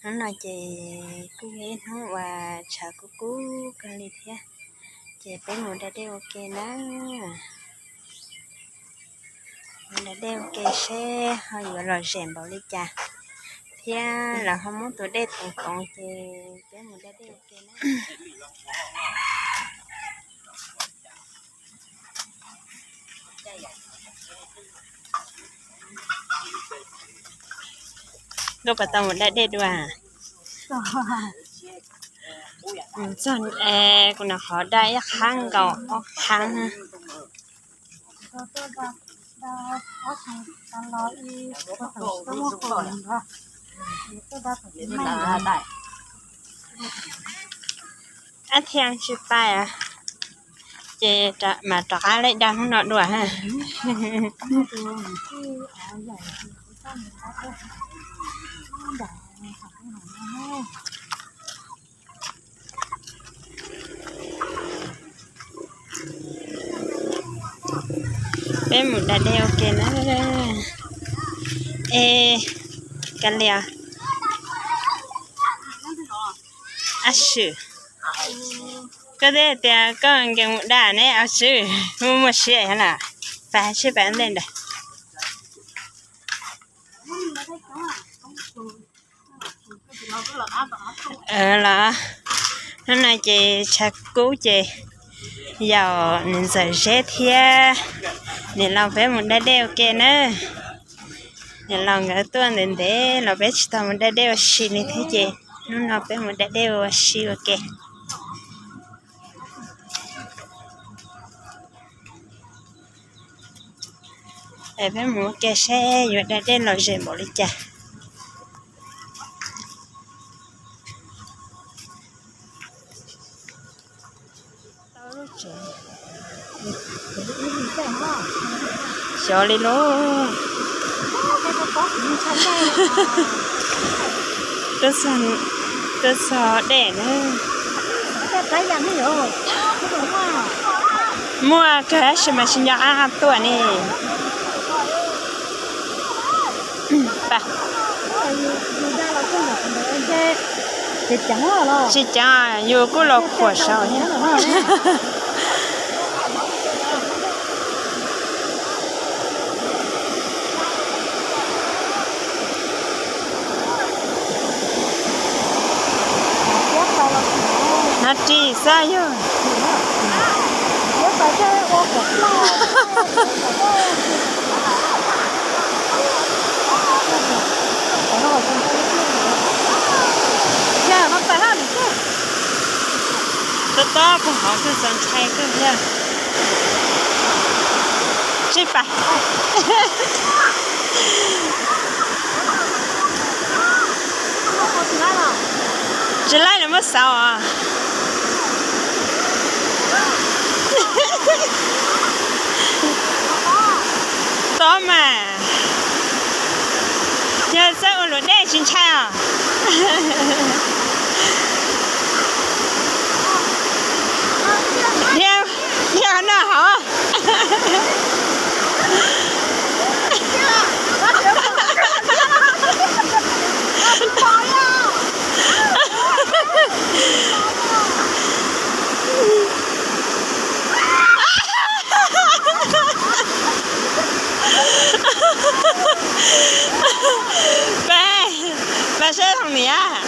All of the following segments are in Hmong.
Hnub no ces kuj yog ib hnub uas tshav kub kub kawg li thiab, ces peb mus da dej ua ke na. Mus da dej ua ke seb ho yuav lom zem npaum li cas, thiab lawv ho muab tus dej toov toov ces peb mus da dej ua ke na. Nkauj puas tau mus da dej dua? Txog, kuv nov qhov da ib qhab nkaus ob qhab. Ab thiab tsis pais, ces mam rov qab lej da hnub no dua ha. Peb mus da dej ua ke na. Es, kav liam, ab swm, koj twb tias koj nkees mus da ne ab swm, muaj muaj siab thiab lawm. Pais seb pais ntej ntawd. Los, hnub no ces tshav kub ces yaum niam ntxawm Zeb thiab niam laus peb mus da dej ua ke na. Niam laus nkawd tuaj ntev ntev los peb tsis tau mus da dej ua si li thiab ces hnub no peb mus da dej ua si ua ke. Es peb mus ua ke seb yuav da dej lom zem npaum li cas. Xyov li lauj. Tuaj txog dej na. Muaj kawg tab sis mas tsis nco qab tuaj ne. Tsis ceev, yus kuj los khuam saud thiab. Hnav ris xwb yog. Tob tob kawg hov kawg txaus ntshai kawg yog. Tsib pais. Tsis laib los muab xauv os. Tob mas. Yog txawj ua luam dej tsis ntshai os. Dhia, dhia noj hauv. Pab, pab saib thooj niam.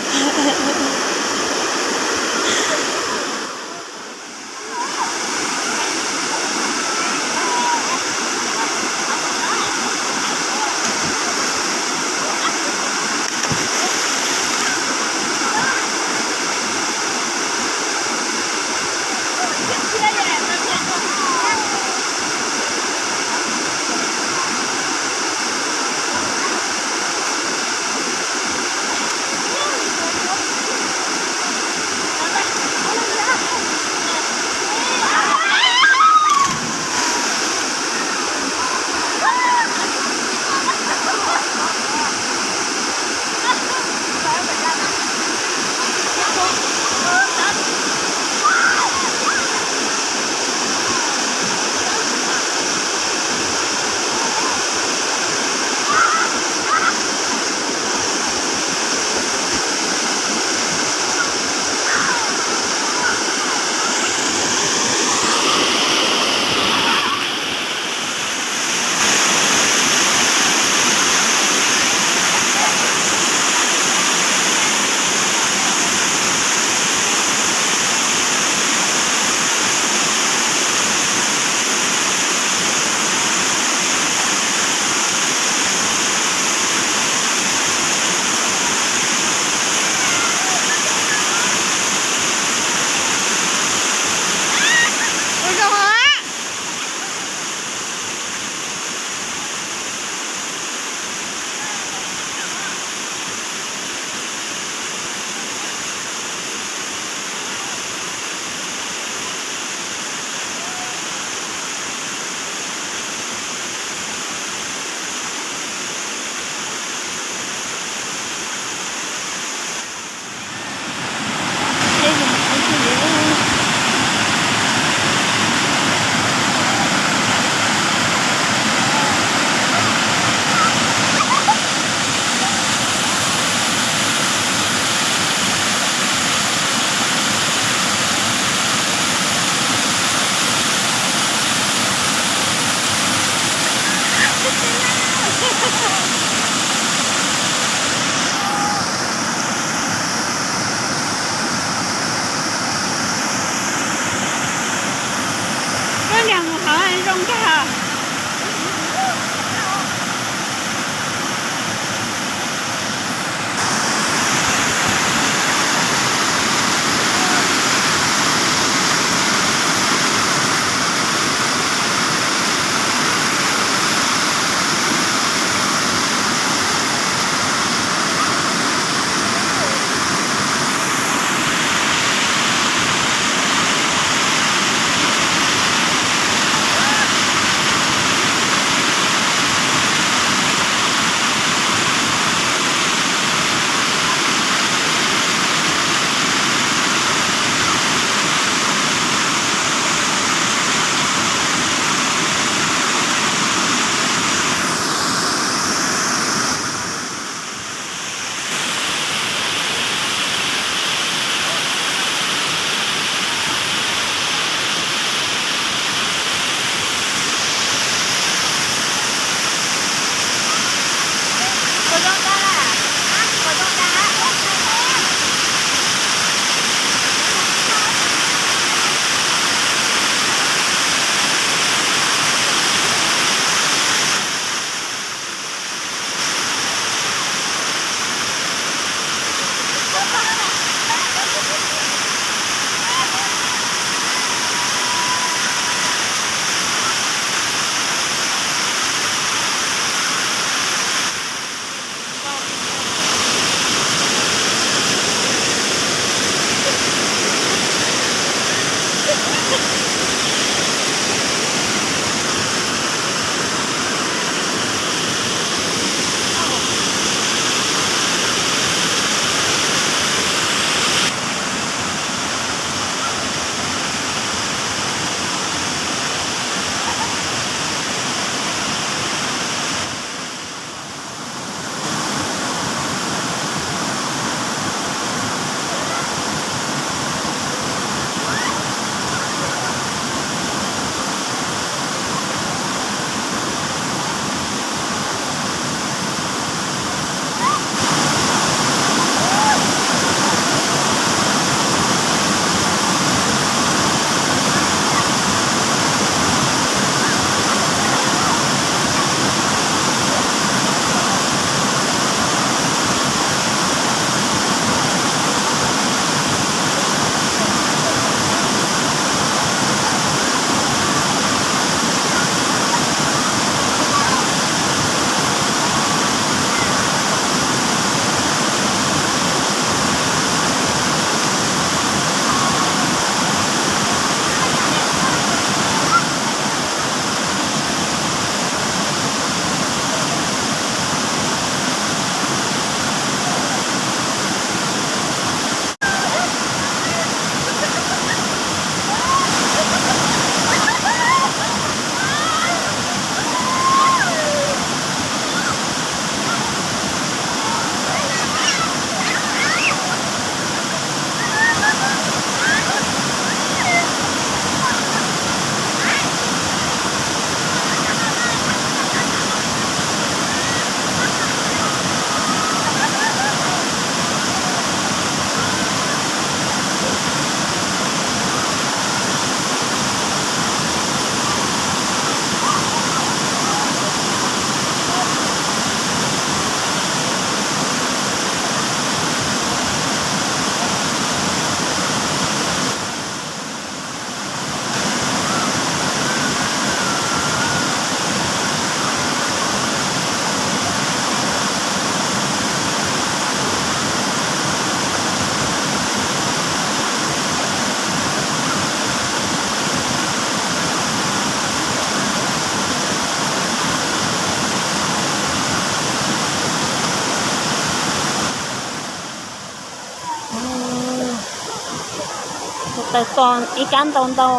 Tawm tos ib kab ntau ntau.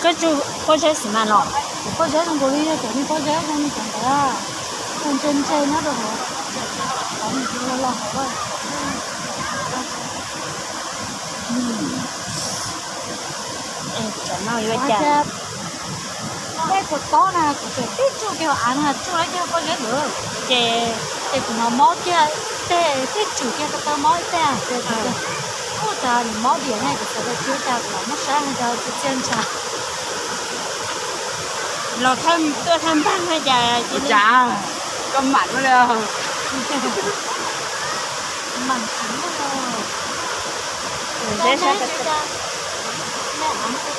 Koj tsuj pob zeb xwb mas los? Pob zeb zoo nkaus li yog cov niag pob zeb zoo li cov ntawd, ntse ntse nyob rau hauv, qhov nws loj loj hauv. Tej kuv tob na kuv tseem tib tsuj kiag av na, tsuj lawm kiag pob zeb ntawd. Ces, ces kuv hnov mob kiag, tej tib tshwm kiag tau mob ib teg. Kuj tas mob diam ne, kuv xav tias cia cas kuv los muab saib no cas txias txias ntsha. Los tuaj thawj npaag no cas tsis tsav, koj mam li.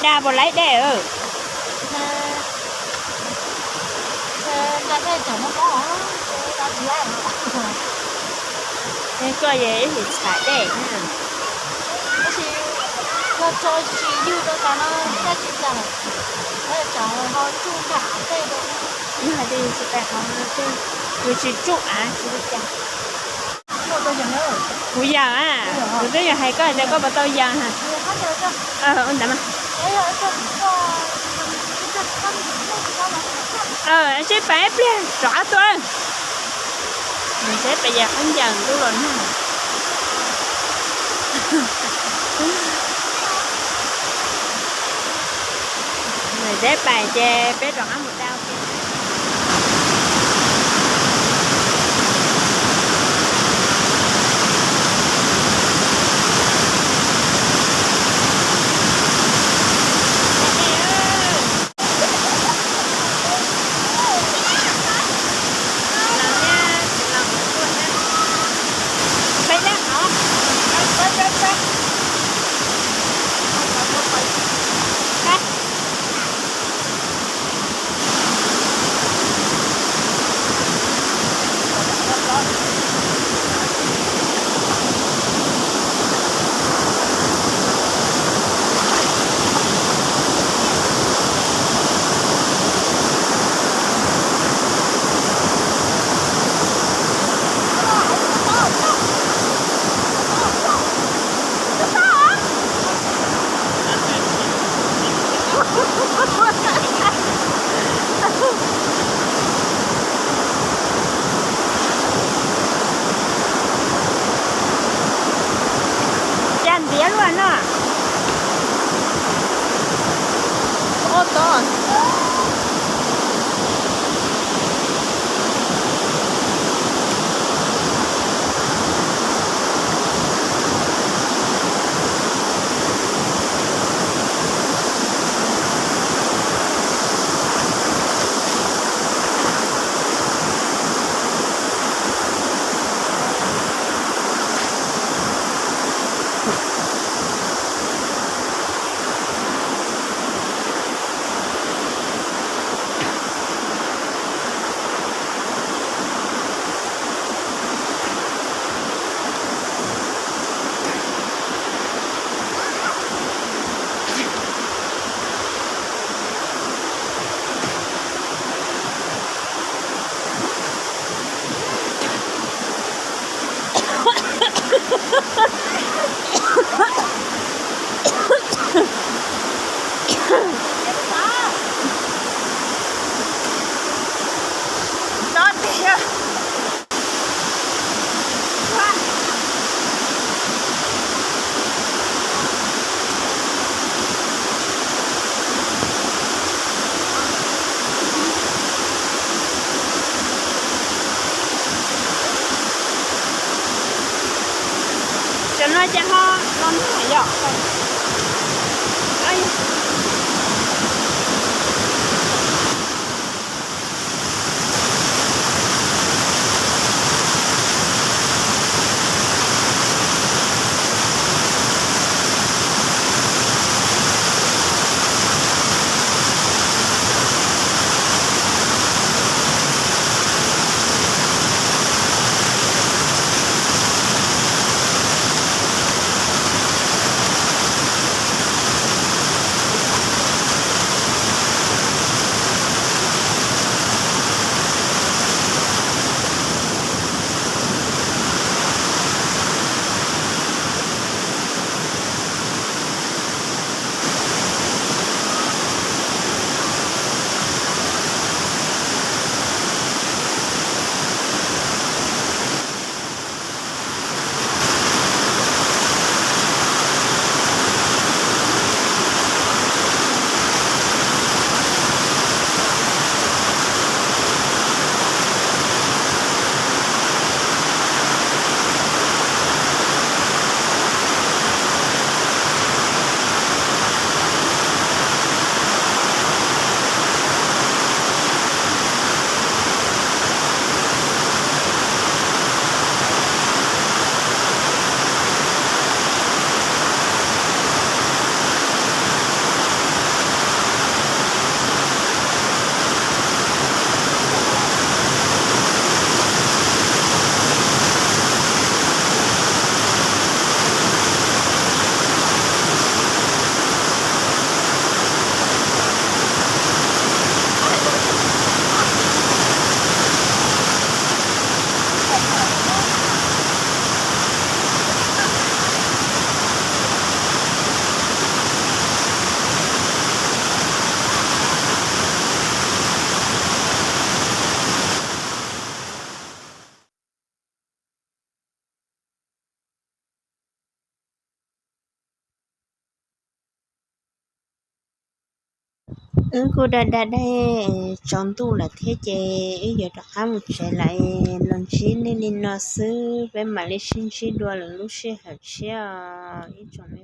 Dag puas laib dej? Koj yog ib sim txham dej na. Yog tsis tsuj av tej, yus tsis tsuj av tsis li cas. Kuv yawm a, kuv twb yog hais koj tias koj puas tau yawm. Ua ntawd mas. Seb pais ib pliag rov qab tuaj. Seb pais yawm qhob ncaws ntuj los nag. Seb pais ces peb rov qab mus dau. Cas ntiav luaj no. Cov no cas ho los nag yom? Wb kuj da da dej, tsaus ntuj lawm thiab ces wb yuav rov qab mus tsev lawm. Los ntsib nej li no xwb, peb mam li sib ntsib dua lwm lub sij hawm tshiab os ib tsoom me